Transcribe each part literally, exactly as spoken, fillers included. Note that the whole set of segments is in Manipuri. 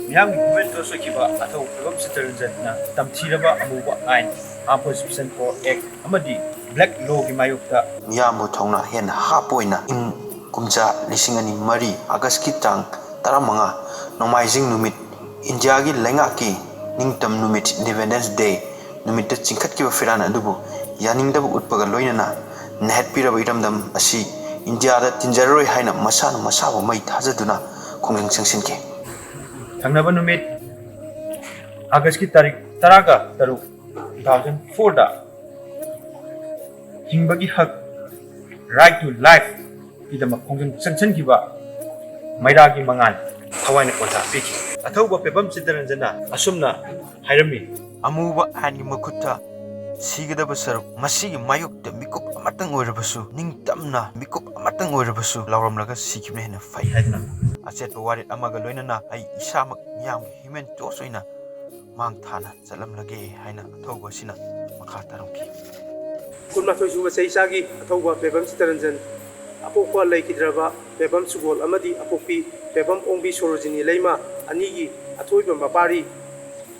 ꯃꯤꯌꯥꯝꯒꯤ ꯍ꯭ꯌꯨꯃꯦꯟ ꯇꯣꯔꯆ ꯑꯣꯏꯈꯤꯕ ꯑꯊꯧ ꯐꯤꯕꯝ ꯆꯤꯇꯔꯟꯖꯟꯅ ꯇꯝꯊꯤꯔꯕ ꯑꯃꯨꯕ ꯑꯥꯏꯟ, Armed Forces Pension Power Act ꯑꯃꯗꯤ ꯕ꯭ꯂꯦꯛ ꯂꯣꯒꯤ ꯃꯥꯌꯣꯛꯇ ꯃꯤꯌꯥꯝꯕꯨ ꯊꯧꯅꯥ ꯍꯦꯟꯅ ꯍꯥꯞꯄ ꯑꯣꯏꯅ ꯏꯪ ꯀꯨꯝꯖꯥ ꯂꯤꯁꯤꯡ ꯑꯅꯤ ꯃꯔꯤ ꯑꯥꯒꯁꯀꯤ ꯇꯥꯡ ꯇꯔꯥꯃꯉꯥ, ꯅꯣꯡꯃꯥꯏꯖꯤꯡ ꯅꯨꯃꯤꯠ, ꯏꯟꯗꯤꯌꯥꯒꯤ ꯂꯩꯉꯥꯛꯀꯤ ꯅꯤꯡꯇꯝ ꯅꯨꯃꯤꯠ, Independence Day ꯅꯨꯃꯤꯠꯇ ꯆꯤꯡꯈꯠꯈꯤꯕ ꯐꯤꯔꯥꯟ ꯑꯗꯨꯕꯨ ꯌꯥꯅꯤꯡꯗꯕ ꯎꯠꯄꯒ ꯂꯣꯏꯅꯅ ꯅꯩꯍꯠꯄꯤꯔꯕ ꯏꯔꯝꯗꯝ ꯑꯁꯤ ꯏꯟꯗꯤꯌꯥꯗ ꯇꯤꯟꯖꯔꯔꯣꯏ ꯍꯥꯏꯅ ꯃꯁꯥꯅ ꯃꯁꯥꯕꯨ ꯃꯩ ꯊꯥꯖꯗꯨꯅ ꯈꯣꯡꯖꯪ ꯆꯪꯁꯤꯟꯈꯤ꯫ ꯊꯪꯅꯕ ꯅꯨꯃꯤꯠ, ꯑꯥꯒꯁꯀꯤ ꯇꯥꯔꯤꯛ ꯇꯔꯥꯒ ꯇꯔꯨꯛ, two thousand fourꯗ ꯍꯤꯡꯕꯒꯤ ꯍꯛ, Right to Life ꯀꯤꯗꯃꯛ ꯈꯣꯡꯖꯪ ꯆꯪꯁꯤꯟꯈꯤꯕ ꯃꯩꯔꯥꯒꯤ ꯃꯉꯥꯜ ꯊꯋꯥꯏꯅ ꯄꯣꯊꯥ ꯄꯤꯈꯤ꯫ ꯑꯊꯧꯕ ꯄꯦꯕꯝ ꯆꯤꯇꯔꯟꯖꯟꯅ ꯑꯁꯨꯝꯅ ꯍꯥꯏꯔꯝꯃꯤ꯫ ꯑꯃꯨꯕ ꯑꯥꯏꯟꯒꯤ ꯃꯈꯨꯠꯇ ꯁꯤꯒꯗꯕ ꯁꯔꯨꯛ, ꯃꯁꯤꯒꯤ ꯃꯥꯌꯣꯛꯇ ꯃꯤꯀꯨꯞ ꯑꯃꯇꯪ ꯑꯣꯏꯔꯕꯁꯨ, ꯅꯤꯡꯇꯝꯅ ꯃꯤꯀꯨꯞ ꯑꯃꯇꯪ ꯑꯣꯏꯔꯕꯁꯨ ꯂꯥꯎꯔꯝꯂꯒ ꯁꯤꯈꯤꯕꯅ ꯍꯦꯟꯅ ꯐꯩ ꯍꯥꯏꯗꯨꯅ ꯑꯆꯦꯠꯄ ꯋꯥꯔꯦꯞ ꯑꯃꯒ ꯂꯣꯏꯅꯅ ꯑꯩ ꯏꯁꯥꯃꯛ ꯃꯤꯌꯥꯝꯒꯤ ꯍ꯭ꯌꯨꯃꯦꯟ ꯇꯣꯔꯆ ꯑꯣꯏꯅ ꯃꯥꯡ ꯊꯥꯅ ꯆꯠꯂꯝꯂꯒꯦ ꯍꯥꯏꯅ ꯑꯊꯧꯕ ꯑꯁꯤꯅ ꯃꯈꯥ ꯇꯥꯔꯝꯈꯤ꯫ ꯀꯨꯟꯃꯥꯊꯣꯏ ꯁꯨꯕ ꯆꯍꯤ ꯆꯥꯒꯤ ꯑꯊꯧꯕ ꯄꯦꯕꯝ ꯆꯤꯇꯔꯟꯖꯟ ꯑꯄꯣꯛꯄ ꯂꯩꯈꯤꯗ꯭ꯔꯕ ꯄꯦꯕꯝ ꯁꯨꯒꯣꯜ ꯑꯃꯗꯤ ꯑꯄꯣꯛꯄꯤ ꯄꯦꯕꯝ ꯑꯣꯡꯕꯤ ꯁꯣꯔꯣꯖꯤꯅꯤ ꯂꯩꯃ ꯑꯅꯤꯒꯤ ꯑꯊꯣꯏꯕ ꯃꯄꯥꯔꯤ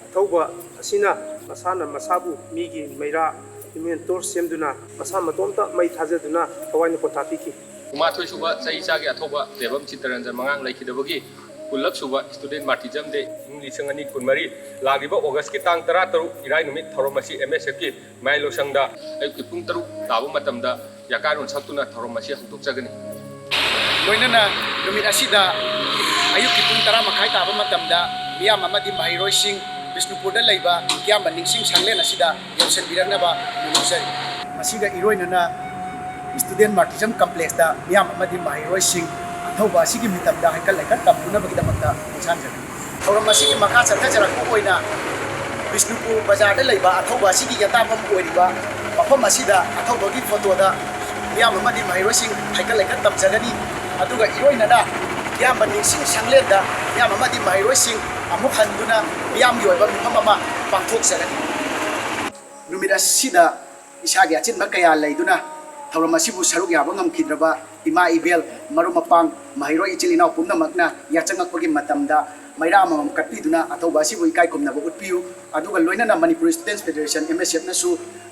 ꯑꯊꯧꯕ ꯑꯁꯤꯅ ꯃꯁꯥꯅ ꯃꯁꯥꯕꯨ ꯃꯤꯒꯤ ꯃꯩꯔꯥ ꯍ꯭ꯌꯨꯃꯦꯟ ꯇꯣꯔꯆ ꯁꯦꯝꯗꯨꯅ ꯃꯁꯥ ꯃꯇꯣꯝꯇ ꯃꯩ ꯊꯥꯖꯗꯨꯅ ꯊꯋꯥꯏꯅ ꯄꯣꯊꯥ ꯄꯤꯈꯤ꯫ ꯀꯨꯟꯃꯥꯊꯣꯏ ꯁꯨꯕ ꯆꯍꯤ ꯆꯥꯒꯤ ꯑꯊꯧꯕ ꯄꯦꯕꯝ ꯆꯤꯇꯔꯟꯖꯟ ꯃꯉꯥꯡ ꯂꯩꯈꯤꯗꯕꯒꯤ ꯀꯨꯟꯂꯛ ꯁꯨꯕ Student Martyrdom Day ꯏꯪ ꯂꯤꯁꯤꯡ ꯑꯅꯤ ꯀꯨꯟꯃꯔꯤ, ꯂꯥꯛꯂꯤꯕ ꯑꯣꯒꯁꯀꯤ ꯇꯥꯡ ꯇꯔꯥꯇꯔꯨꯛ ꯏꯔꯥꯏ ꯅꯨꯃꯤꯠ ꯊꯧꯔꯝ ꯑꯁꯤ M S F ꯀꯤ ꯃꯌꯥꯏ ꯂꯣꯏꯁꯪꯗ ꯑꯌꯨꯛꯀꯤ ꯄꯨꯡ ꯇꯔꯨꯛ ꯇꯥꯕ ꯃꯇꯝꯗ ꯌꯥꯀꯥꯏꯔꯣꯟ ꯁꯛꯇꯨꯅ ꯊꯧꯔꯝ ꯑꯁꯤ ꯍꯧꯗꯣꯛꯆꯒꯅꯤ꯫ ꯂꯣꯏꯅꯅ ꯅꯨꯃꯤꯠ ꯑꯁꯤꯗ ꯑꯌꯨꯛꯀꯤ ꯄꯨꯡ ꯇꯔꯥ ꯃꯈꯥꯏ ꯇꯥꯕ ꯃꯇꯝꯗ ꯃꯤꯌꯥꯝ ꯑꯃꯗꯤ ꯃꯍꯩꯔꯣꯏꯁꯤꯡ ꯕꯤꯁꯅꯨꯄꯨꯔꯗ ꯂꯩꯕ ꯀꯤꯌꯥꯝꯕ ꯅꯤꯡꯁꯤꯡ ꯁꯪꯂꯦꯟ ꯑꯁꯤꯗ ꯌꯧꯁꯤꯟꯕꯤꯔꯛꯅꯕ ꯅꯤꯡꯖꯔꯤ꯫ ꯃꯁꯤꯒ ꯏꯔꯣꯏꯅꯅ Student Martyrdom Complexꯇ ꯃꯤꯌꯥꯝ ꯑꯃꯗꯤ ꯃꯍꯩꯔꯣꯏꯁꯤꯡ ꯑꯊꯧꯕ ꯑꯁꯤꯒꯤ ꯃꯤꯇꯝꯗ ꯍꯩꯀꯠ ꯂꯩꯀꯠ ꯇꯝꯕꯤꯅꯕꯒꯤꯗꯃꯛꯇ ꯈꯣꯡꯁꯥꯟꯖꯔꯤ꯫ ꯊꯧꯔꯝ ꯑꯁꯤꯒꯤ ꯃꯈꯥ ꯆꯠꯊꯖꯔꯛꯄ ꯑꯣꯏꯅ ꯕꯤꯁꯅꯨꯄꯨꯔ ꯕꯖꯥꯔꯗ ꯂꯩꯕ ꯑꯊꯧꯕ ꯑꯁꯤꯒꯤ ꯌꯦꯟꯇꯥꯐꯝ ꯑꯣꯏꯔꯤꯕ ꯃꯐꯝ ꯑꯁꯤꯗ ꯑꯊꯧꯕꯒꯤ ꯐꯣꯇꯣꯗ ꯃꯤꯌꯥꯝ ꯑꯃꯗꯤ ꯃꯍꯩꯔꯣꯏꯁꯤꯡ ꯍꯩꯀꯠ ꯂꯩꯀꯠ ꯇꯝꯖꯒꯅꯤ꯫ ꯑꯗꯨꯒ ꯏꯔꯣꯏꯅꯅ ꯀꯤꯌꯥꯝꯕ ꯅꯤꯡꯁꯤꯡ ꯁꯪꯂꯦꯟꯗ ꯃꯤꯌꯥꯝ ꯑꯃꯗꯤ ꯃꯍꯩꯔꯣꯏꯁꯤꯡ ꯑꯃꯨꯛ ꯍꯟꯗꯨꯅ ꯃꯤꯌꯥꯝꯒꯤ ꯑꯣꯏꯕ ꯃꯤꯐꯝ ꯑꯃ ꯄꯥꯡꯊꯣꯛꯆꯒꯅꯤ꯫ ꯅꯨꯃꯤꯠ ꯑꯁꯤꯗ ꯏꯁꯥꯒꯤ ꯑꯆꯤꯟꯕ ꯀꯌꯥ ꯂꯩꯗꯨꯅ ꯊꯧꯔꯝ ꯑꯁꯤꯕꯨ ꯁꯔꯨꯛ ꯌꯥꯕ ꯉꯝꯈꯤꯗ꯭ꯔꯕ ꯏꯃꯥ ꯏꯕꯦꯜ, ꯃꯔꯨꯞ ꯃꯄꯥꯡ, ꯃꯍꯩꯔꯣꯏ ꯏꯆꯤꯜ ꯏꯅꯥꯎ ꯄꯨꯝꯅꯃꯛꯅ ꯌꯥꯆꯪꯉꯛꯄꯒꯤ ꯃꯇꯝꯗ ꯃꯩꯔꯥ ꯑꯃꯃꯝ ꯀꯠꯄꯤꯗꯨꯅ ꯑꯊꯧꯕ ꯑꯁꯤꯕꯨ ꯏꯀꯥꯏ ꯈꯨꯝꯅꯕ ꯎꯠꯄꯤꯌꯨ꯫ ꯑꯗꯨꯒ ꯂꯣꯏꯅꯅ ꯃꯅꯤꯄꯨꯔ ꯁ꯭ꯇꯨꯗꯦꯟꯠꯁ ꯐꯦꯗꯔꯦꯁꯟ, ꯑꯦꯝ ꯑꯦꯁ ꯑꯦꯐꯅꯁꯨ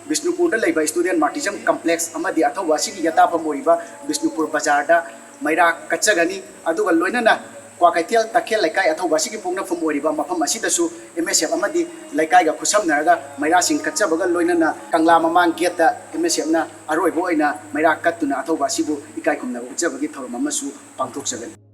ꯕꯤꯁꯅꯨꯄꯨꯔꯗ ꯂꯩꯕ ꯁ꯭ꯇꯨꯗꯦꯟꯠ ꯃꯥꯔꯇꯤꯖꯝ ꯀꯝꯄ꯭ꯂꯦꯛꯁ ꯑꯃꯗꯤ ꯑꯊꯧꯕ ꯑꯁꯤꯒꯤ ꯌꯦꯇꯥꯐꯝ ꯑꯣꯏꯔꯤꯕ ꯕꯤꯁꯅꯨꯄꯨꯔ ꯕꯖꯥꯔꯗ ꯃꯩꯔꯥ ꯀꯠꯆꯒꯅꯤ꯫ ꯑꯗꯨꯒ ꯂꯣꯏꯅꯅ ꯀ꯭ꯋꯥꯀꯩꯊꯦꯜ ꯇꯈꯦꯜ ꯂꯩꯀꯥꯏ ꯑꯊꯧꯕ ꯑꯁꯤꯒꯤ ꯄꯣꯛꯅꯐꯝ ꯑꯣꯏꯔꯤꯕ ꯃꯐꯝ ꯑꯁꯤꯗꯁꯨ ꯑꯦꯝ ꯑꯦꯁ ꯑꯦꯐ ꯑꯃꯗꯤ ꯂꯩꯀꯥꯏꯒ ꯈꯨꯠꯁꯝꯅꯔꯒ ꯃꯩꯔꯥꯁꯤꯡ ꯀꯠꯆꯕꯒ ꯂꯣꯏꯅꯅ ꯀꯪꯂꯥ ꯃꯃꯥꯡ ꯒꯦꯠꯇ ꯑꯦꯝ ꯑꯦꯁ ꯑꯦꯐꯅ ꯑꯔꯣꯏꯕ ꯑꯣꯏꯅ ꯃꯩꯔꯥ ꯀꯠꯇꯨꯅ ꯑꯊꯧꯕ ꯑꯁꯤꯕꯨ ꯏꯀꯥꯏ ꯈꯨꯝꯅꯕ ꯎꯠꯆꯕꯒꯤ ꯊꯧꯔꯝ ꯑꯃꯁꯨ ꯄꯥꯡꯊꯣꯛꯆꯒꯅꯤ꯫